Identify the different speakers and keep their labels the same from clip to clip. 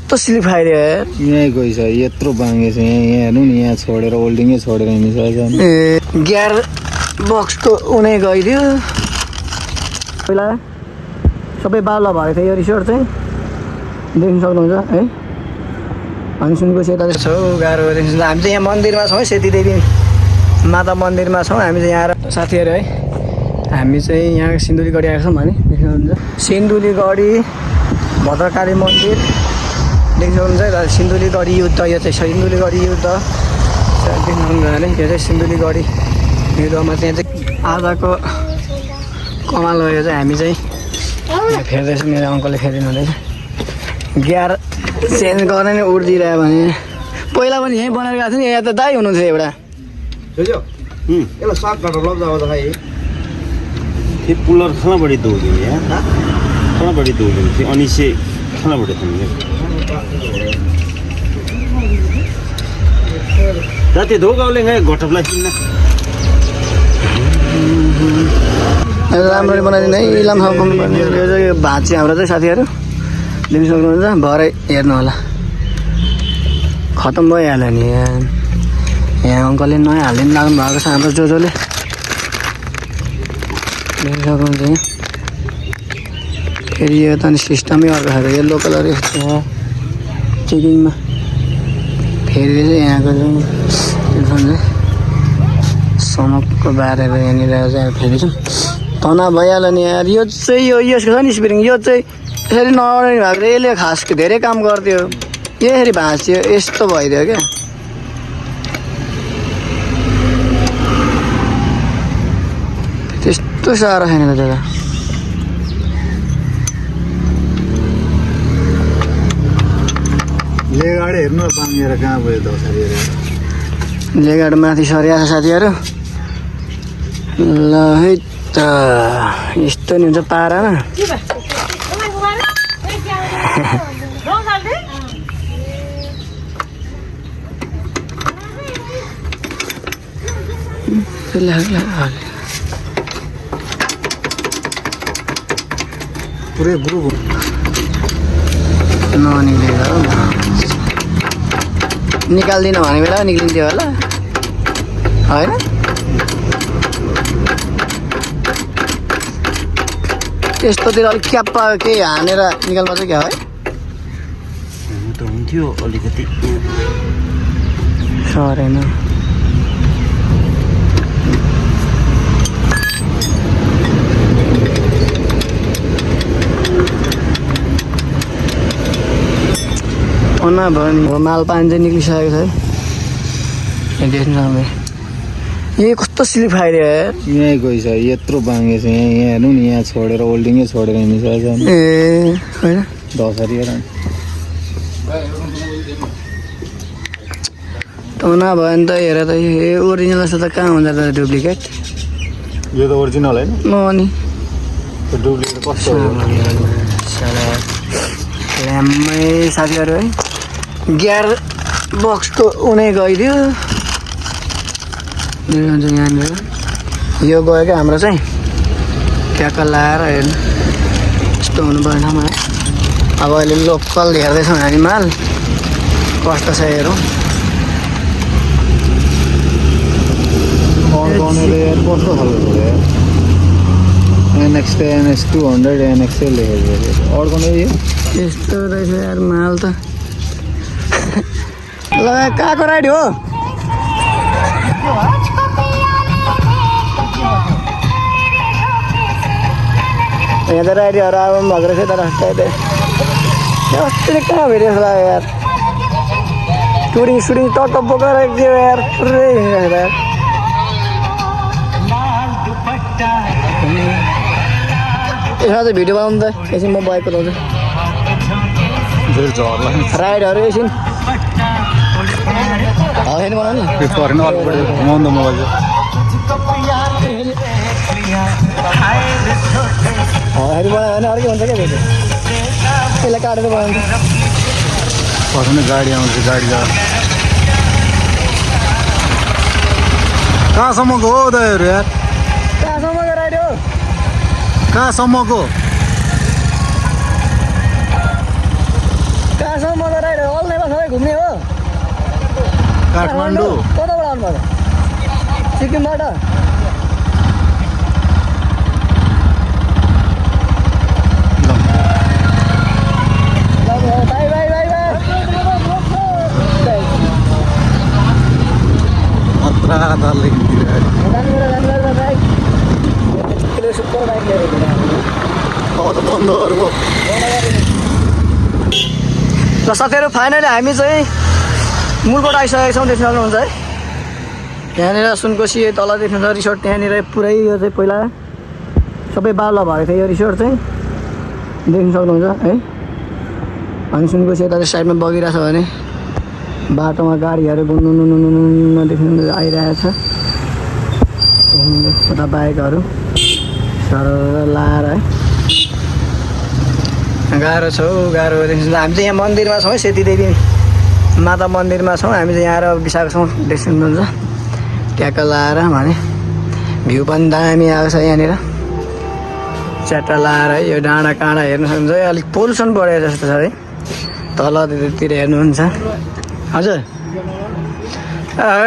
Speaker 1: कस्तो स्लिप खाइदियो यार
Speaker 2: यहीँ गइछ यत्रो बाङ्गे छ यहाँ हेर्नु नि यहाँ छोडेर होल्डिङै छोडेर हिँडिसकेछ
Speaker 1: ए गियर बक्सको उनी गइदियो पहिला सबै बालुवा भएको थियो यो रिसोर्ट चाहिँ देख्न सक्नुहुन्छ है अनि सुनको यता छौ गाह्रो हामी चाहिँ यहाँ मन्दिरमा छौँ सेती देवी माता मन्दिरमा छौँ हामी चाहिँ यहाँ आएर साथीहरू है हामी चाहिँ यहाँ सिन्धुलीगढी आएको छौँ भने देख्नुहुन्छ सिन्धुलीगढी भद्रकाली मन्दिर देख्नुहुन्छ सिन्धुलीगढी युद्ध यो चाहिँ सिन्धुलीगढी युद्ध देख्नुहुन्छ भने यो चाहिँ सिन्धुलीगढी युद्धमा त्यहाँ चाहिँ आजको कमाल हो यो चाहिँ हामी चाहिँ फेर्दैछौँ मेरो अङ्कलले फेरिनु हुँदैछ गियर चेन्ज गर्ने नि उड्दिरह्यो भने पहिला पनि यहीँ बनाएर गएको थियो नि यहाँ त दाइ हुनुहुन्थ्यो एउटा
Speaker 2: यसलाई सात घन्टा लग्दा आउँदा खाइ
Speaker 3: ये पुलर खाना बड़ी दूर है यार खाना बड़ी दूर है अनि से खाना बड़ी दूर है जाते दो गाउँले है घटपला किन्न
Speaker 1: राम्ररी बनाइदिनु है इलाम खानु पर्ने यो चाहिँ भात चाहिँ हाम्रो चाहिँ साथीहरू लिन सक्नुहुन्छ भरे हेर्नु होला खतम भइहाल्यो नि यहाँ अङ्कलले नयाँ हालिदिनु लाग्नु भएको छ हाम्रो जोजोले देख्न सक्नुहुन्छ यहाँ फेरि यो त नि सिस्टमै अर्को खाएको येल्लो कलर यस्तो चेकिङमा फेरि चाहिँ यहाँको चाहिँ समकको बारेर यहाँनिर चाहिँ फेरि चाहिँ तनाव भइहाल्यो नि यार यो चाहिँ यसको छ नि स्पिरिङ यो चाहिँ यसरी नअड्ने भएको यसले खास धेरै काम गर्थ्यो यसरी भाँच्यो यस्तो भइदियो क्या त्यस्तो साह्रो छैन त जग्गा
Speaker 2: लेगाड हेर्नु बाङ्गेर कहाँ गयो दसरी
Speaker 1: लेगाड माथि सरिया छ साथीहरू ल है त यस्तो नि हुन्छ पारामा
Speaker 2: पुरै ग्रुप
Speaker 1: ननिक्लेर निकालिदिनु भने बेला निक्लिन्थ्यो होला होइन त्यस्तोतिर अलिक क्याप्पा केही हानेर निकाल्नुपर्छ क्या है
Speaker 3: त हुन्थ्यो अलिकति
Speaker 1: सरेन अना भयो नि माल पानी चाहिँ निक्लिसकेको छ है देख्नु सक्नु ए कस्तो स्लिप खाइदियो यार
Speaker 2: यहीँ गइछ यत्रो बाङ्गे छ यहाँ हेर्नु नि यहाँ छोडेर होल्डिङै छोडेर हिँडिसकेछ
Speaker 1: ए होइन
Speaker 2: दसरी
Speaker 1: तना भयो नि त हेर त ए ओरिजिनल जस्तो त कहाँ हुन्छ त डुप्लिकेट
Speaker 2: यो त ओरिजिनल होइन
Speaker 1: अनि
Speaker 2: डुप्लिकेट कस्तो
Speaker 1: ल्याम्मै साथीहरू है गियर बक्सको उनी गइदियो यहाँनिर यो गयो क्या हाम्रो चाहिँ ट्याक्क लाएर हेर्नु यस्तो हुनु पर्ने ठाउँमा अब अहिले लोकल हेर्दैछौँ हामी माल कस्तो छ हेरौँ
Speaker 2: कस्तो खालको एनएक्स त एनएक्स 200 एनएक्सै लेखेको अड्काउने यो
Speaker 1: यस्तो रहेछ यार माल त ल कहाँको राइड हो यहाँ त राइडहरू आउनु भएको रहेछ तर अस्ति कहाँ भेट्यो जस्तो लाग्यो यार सुटिङ टप बोकेर दियो यार पुरै हिँडिरहेको यार यसमा चाहिँ भिडियो बनाउनु त एकछिन म बाइक कुदाउँछु राइडहरू एकछिन होइन बनाउनु
Speaker 2: मोबाइल
Speaker 1: बनायो भने अर्कै हुन्छ क्या भिडियो यसलाई काटेर बनाउँछ
Speaker 2: पछाडि गाडी आउँछ गाडी कहाँसम्मको हो उनीहरू यार
Speaker 1: कहाँसम्मको राइड हो
Speaker 2: कहाँसम्मको
Speaker 1: कहाँसम्मको घुम्ने हो
Speaker 2: काठमाडौँ
Speaker 1: कताबाट आउनुभयो सिक्किमबाट बाई बाई बाई बाई
Speaker 2: खतरा
Speaker 1: सुपर बाइक लिएर र साथीहरू फाइनली हामी चाहिँ मुलकोट आइसकेका छौँ देख्न सक्नुहुन्छ है यहाँनिर सुनकोसी तल देख्नुहुन्छ रिसोर्ट त्यहाँनिर पुरै यो चाहिँ पहिला सबै बालुवा भएको थियो यो रिसोर्ट चाहिँ देख्न सक्नुहुन्छ है अनि सुनकोसी यता चाहिँ साइडमा बगिरहेछ भने बाटोमा गाडीहरू बुन्नु देख्नु आइरहेछ उता बाइकहरू सर लाएर है गाह्रो छ गाह्रो देख्नु हामी चाहिँ यहाँ मन्दिरमा छौँ है सेतीदेवी माता मन्दिरमा छौँ हामी चाहिँ यहाँ आएर बिसाएको छौँ देख्नुहुन्छ ट्याक्क लाएर भने भ्यू पनि दामी आएको छ यहाँनिर च्याट्टा लाएर है यो डाँडा काँडा हेर्नु सक्नुहुन्छ है अलिक पोल्युसन बढेको जस्तो छ है तलतिर हेर्नुहुन्छ हजुर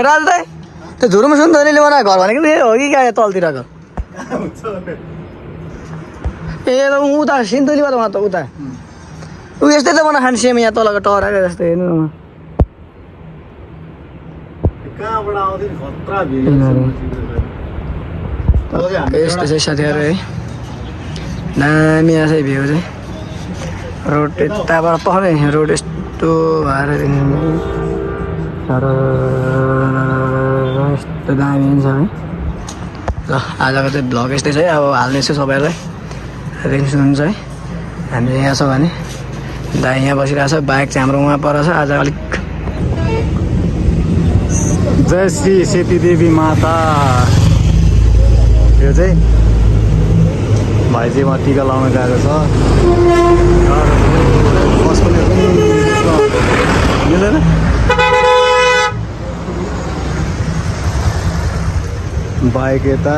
Speaker 1: राज दाइ त्यो झुरुम सुन्दरीले बनाएको घर भनेको हो कि क्या तलतिरको ए उता सिन्धुलीबाट उहाँ त उता ऊ यस्तै त बना खाने सेम यहाँ तलको टहराएको जस्तो हेर्नु न यस्तो चाहिँ साथीहरू है दामी आएको छ भ्यू चाहिँ रोड यताबाट पख्ने रोड यस्तो भएर यस्तो दामी छ है ल आजको चाहिँ भ्लग यस्तै छ है अब हाल्नेछु सबैलाई देख्नुहुन्छ है हामी यहाँ छ भने दाइ यहाँ बसिरहेको छ बाइक चाहिँ हाम्रो उहाँ पर छ आज अलिक
Speaker 2: जय श्री सेतीदेवी माता यो चाहिँ भाइ चाहिँ म टिका लाउन गएको छ बस पनि मिल्दैन बाइक यता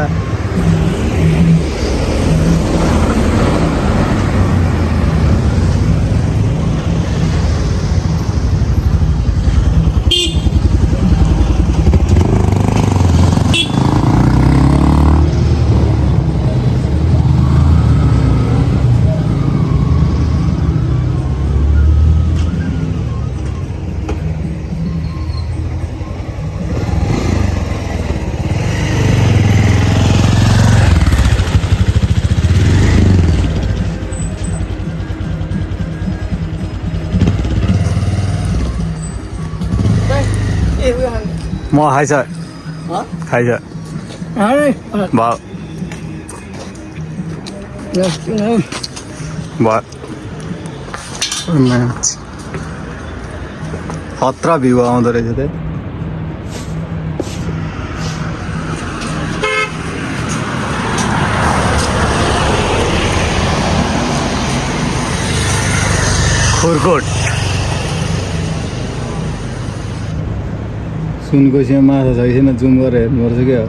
Speaker 2: म खाइछ खाइछ भयो खतरा भ्यू आउँदो रहेछ त्यही खुरकोट सुनकोसीमा माछा छ कि छैन जुम गरेर हेर्नुपर्छ क्या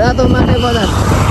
Speaker 1: रातो माटे बजार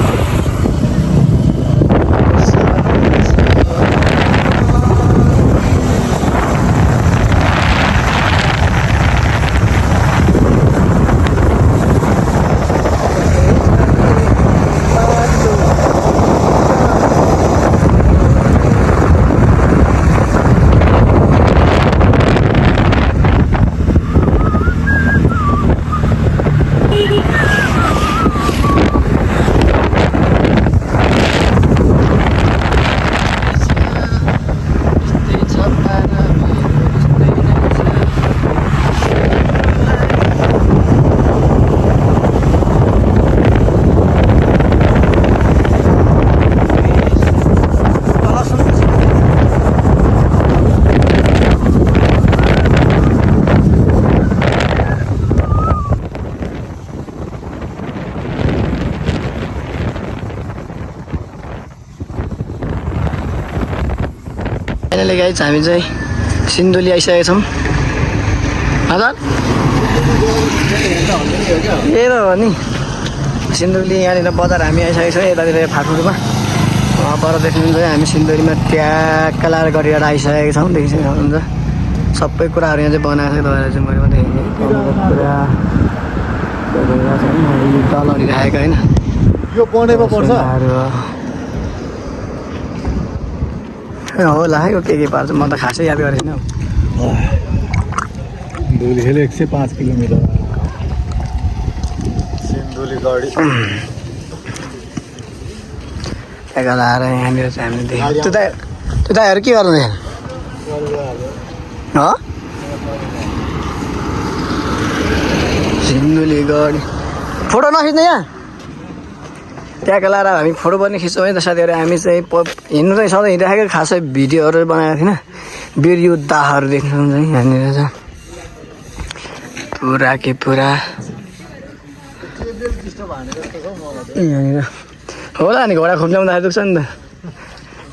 Speaker 1: फाइनली गाइज हामी चाहिँ सिन्धुली आइसकेका छौँ हजुर ए त हो नि सिन्धुली यहाँनिर बजार हामी आइसकेको छौँ यतातिर फाटुमा पर देख्नुहुन्छ हामी सिन्धुलीमा ट्याक्क लाएर गरेर आइसकेका छौँ देखिसक्नुहुन्छ सबै कुराहरू यहाँ चाहिँ बनाएको छ तपाईँलाई चाहिँ मैले पुरा डलरी राखेको होइन
Speaker 2: यो पढेमा पर्छ
Speaker 1: होला है यो के पार्छ म त खासै याद गरेको छैन
Speaker 2: धुलीखेल 105 किलोमिटर सिन्धुली गढी
Speaker 1: एघार आएर यहाँनिर चाहिँ हामीले देख्यौँ त्यो दाइहरू के गर्नु हो सिन्धुली गढी फोटो नखिच्ने यहाँ त्यहाँ लाएर हामी फोटो पनि खिच्छौँ है त साथीहरू हामी चाहिँ हिँड्नु चाहिँ सधैँ हिँडिराखेको खासै भिडियोहरू बनाएको थिएन वीर योद्धाहरू देख्नुहुन्छ है यहाँनिर चाहिँ पुरा के पुरा यहाँनिर होला नि घोडा खुम्च्याउँदाखेरि दुख्छ नि त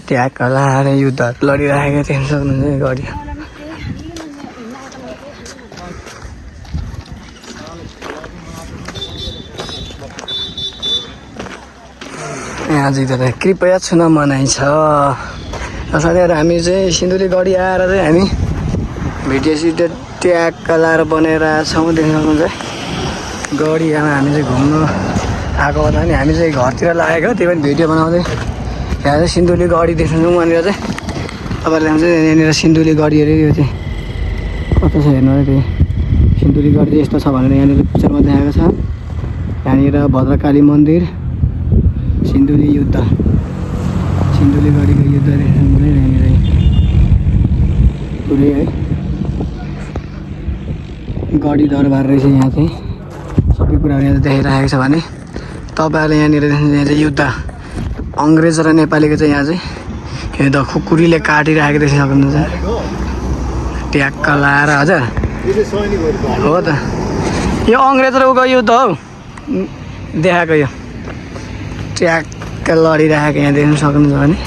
Speaker 1: ट्याक्क लाएर युद्धहरू लडिराखेको देख्न सक्नुहुन्छ गाडी यहाँ चाहिँ तर कृपया छुन मनाइ छ साथीहरू हामी चाहिँ सिन्धुली गढी आएर चाहिँ हामी भिडियो सिडियो ट्याक्क लाएर बनाएर छौँ देख्न सक्नुहुन्छ गढीमा हामी चाहिँ घुम्नु आएको भन्दा पनि हामी चाहिँ घरतिर लागेको त्यही पनि भिडियो बनाउँदै यहाँ चाहिँ सिन्धुली गढी देख्नु वहाँनिर चाहिँ तपाईँहरूले हुन्छ यहाँनिर सिन्धुली गढी अरे यो चाहिँ कता छ हेर्नु त्यही सिन्धुली गढी चाहिँ यस्तो छ भनेर यहाँनिर पिक्चरमा देखाएको छ यहाँनिर भद्रकाली मन्दिर सिन्धुली युद्ध सिन्धुली गढीको युद्ध देख्नुहुन्छ यहाँनिर पुरै है गढी दरबार रहेछ यहाँ चाहिँ सबै कुराहरू यहाँ देखाइरहेको छ भने तपाईँहरूले यहाँनिर देख्नुहुन्छ यहाँ चाहिँ युद्ध अङ्ग्रेज र नेपालीको चाहिँ यहाँ चाहिँ यो त खुकुरीले काटिरहेको देख्न सक्नुहुन्छ ट्याक्क लाएर हजुर हो त यो अङ्ग्रेज र उको युद्ध हौ देखाएको यो ट्याक्क लडिरहेको यहाँ देख्न सक्नुहुन्छ भने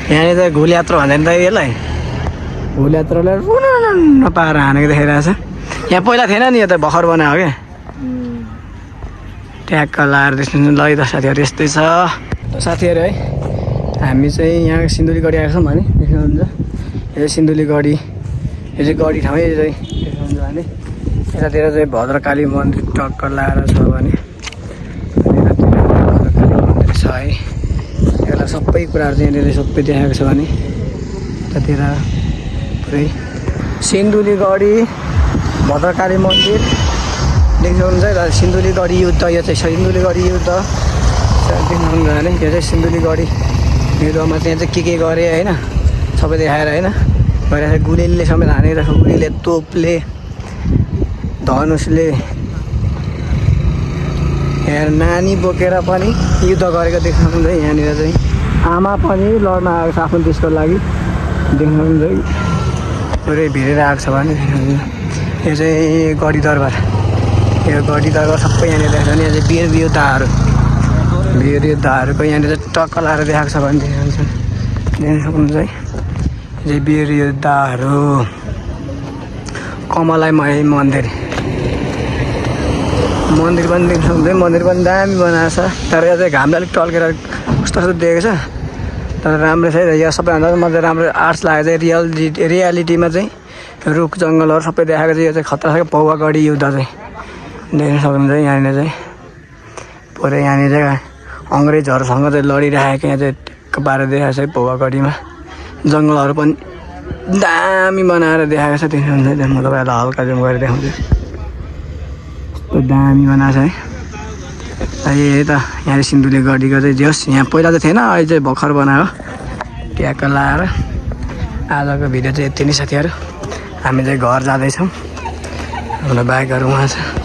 Speaker 1: यहाँनिर त घुल यात्रा भन्दैन त यसलाई घुल यात्रालाई नपाएर हानेको देखाइरहेको छ यहाँ पहिला थिएन नि यो त भर्खर बनायो क्या ट्याक्क लाएर देख्नु ल त साथीहरू यस्तै छ साथीहरू है हामी चाहिँ यहाँ सिन्धुली गढी आएको छौँ भने देख्नुहुन्छ यो चाहिँ सिन्धुली गढी यो चाहिँ गढी ठाउँ यो चाहिँ देख्नुहुन्छ भने यतातिर चाहिँ भद्रकाली मन्दिर टक्क लाएर छ भने भद्रकाली मन्दिर छ है यसलाई सबै कुराहरू चाहिँ यहाँनिर सबै देखाएको छ भने यतातिर पुरै सिन्धुली गढी भद्रकाली मन्दिर देख्नुहुन्छ सिन्धुली गढी युद्ध यो चाहिँ सिन्धुली गढी युद्ध देख्नुहुन्छ भने यो चाहिँ सिन्धुली गढी युद्धमा चाहिँ यहाँ चाहिँ के गरे होइन सबै देखाएर होइन भइरहेको गुलिले समेत हानिरहेको गुलिले तोपले धनुषले यहाँ नानी बोकेर पनि युद्ध गरेको देख्नुहुन्छ यहाँनिर चाहिँ आमा पनि लड्न आएको छ आफ्नो देशको लागि देख्नुहुन्छ पुरै भिडेर आएको छ भने यो चाहिँ गढी दरबार यो गढी दरबार सबै यहाँनिर देख्छ भने यहाँ चाहिँ वीर योद्धाहरूको यहाँनिर टक्क लाएर देखाएको छ भने देख्नुहुन्छ देख्न सक्नुहुन्छ है यो चाहिँ वीर योद्धाहरू कमलामाई मन्दिर मन्दिर पनि देख्न सक्नुहुन्छ मन्दिर पनि दामी बनाएको छ तर यहाँ चाहिँ घामले अलिक टल्केर कस्तो कस्तो देखेको छ तर राम्रो छ यहाँ सबैभन्दा मलाई राम्रो आर्ट्स लागेको चाहिँ रियालिटीमा चाहिँ रुख जङ्गलहरू सबै देखाएको चाहिँ यो चाहिँ खतरा छ पौवागढी युद्ध चाहिँ देख्न सक्नुहुन्छ यहाँनिर चाहिँ पुरै यहाँनिर चाहिँ अङ्ग्रेजहरूसँग चाहिँ लडिरहेको यहाँ चाहिँ बारे देखाएको छ पौवागढीमा जङ्गलहरू पनि दामी बनाएर देखाएको छ देख्नुहुन्छ म तपाईँहरूलाई हल्का जुम गरेर देखाउँछु कस्तो दामी बनाएको छ है यही त यहाँ सिन्धुली गढीको चाहिँ जस यहाँ पहिला त थिएन अहिले चाहिँ भर्खर बनायो ट्याक्क लाएर आजको भिडियो चाहिँ यति नै साथीहरू हामी चाहिँ घर जाँदैछौँ हाम्रो बाइकहरू उहाँ छ